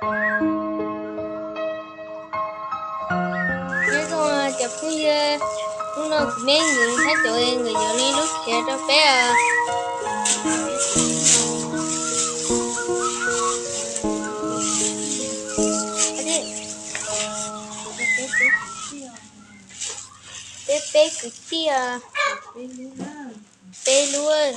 Nyob zoo cov phooj ywg, hnub no kuv me nkawd thab cov nkawd yuav li lub khiav rau peb os. Peb peb kwv tij os. Peb lub.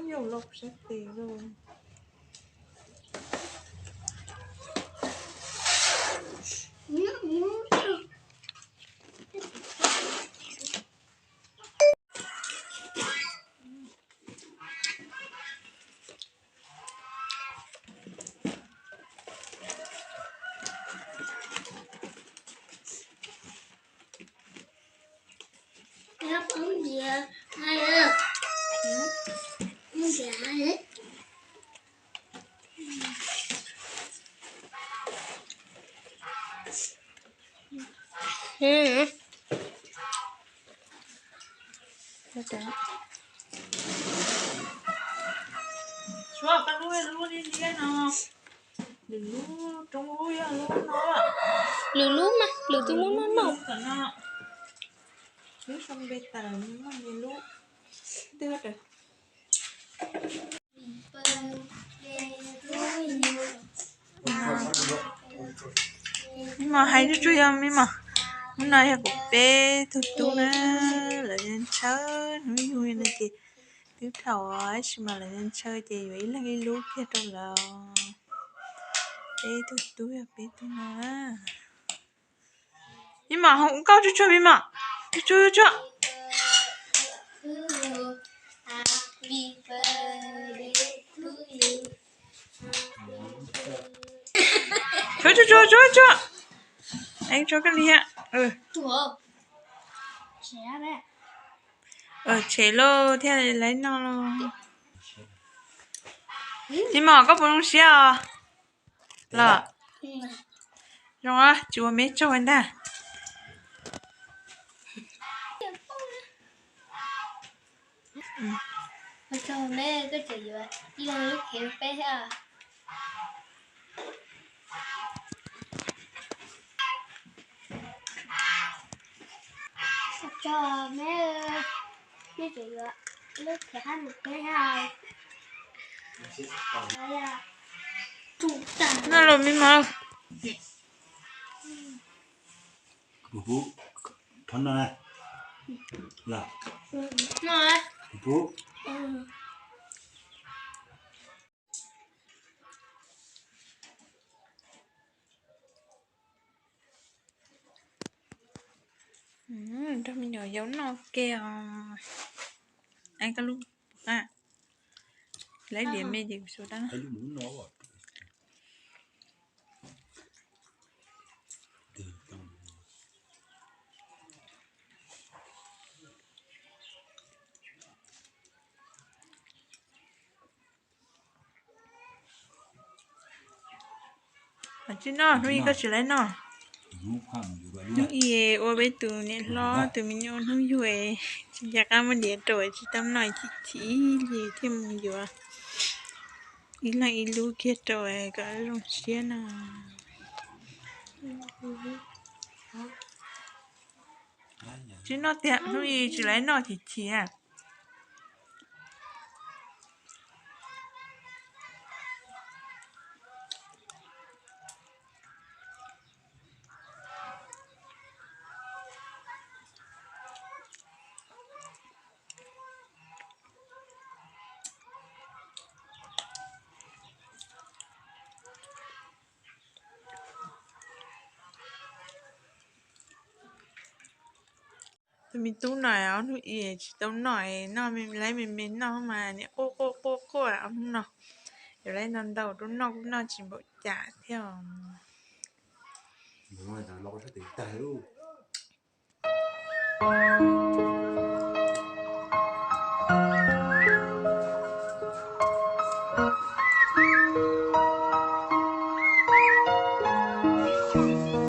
Nyob zoo los sab tes los. Suav, koj lub lub liab liab no, lwm lub roob lub yog lub no. Lwm lub mas lwm tus muab noj noj. Lub zoo npe tas lawm, muaj nyias lub. Twb hab rawm. Me mos hais tsuag tsuag yog me mos, hnub no yog kuv peb tug tub na, lawv ntshaw hnub yug no ces twb thaum tab sis mas lawv ntshaw ces yuav ib leeg ib lub kiag rau lawv. Peb tug tub yog peb tug no. Me mos, hos koj tsuag tsuag me mos, tsuag tsuag. Tsuag tsuag tsuag tsuag. Tsuag koj li thiab. Tshem lauj thiaj li noj lauj. Me mos, koj puas zoo siab os? Los zoo, tsis ua me tsaug ntag. Noj los me mos. Nrog me nyuam yaus noj ke os. Koj lub, lawv diam me ces kuv xua dab. Tsis noj, hnub ib koj tsis laiv noj. Hnub ib ua peb tus niam hlob tus me nyuam hnub yug, tsis nco qab muab diav rau, tsis tau noj, chim chim li thiaj mus yuav ib leeg ib lub kiag rau kom zoo siab no. Tsis noj tiag, hnub ib tsis laiv noj chim chim. Tus me tub no ob hnub ib tsis tau noj, noj laiv me me noj mas niam quaj quaj quaj quaj ob hnub no. Yuav laiv ntau ntau rau noj kuj noj tsis npaum cas thiab.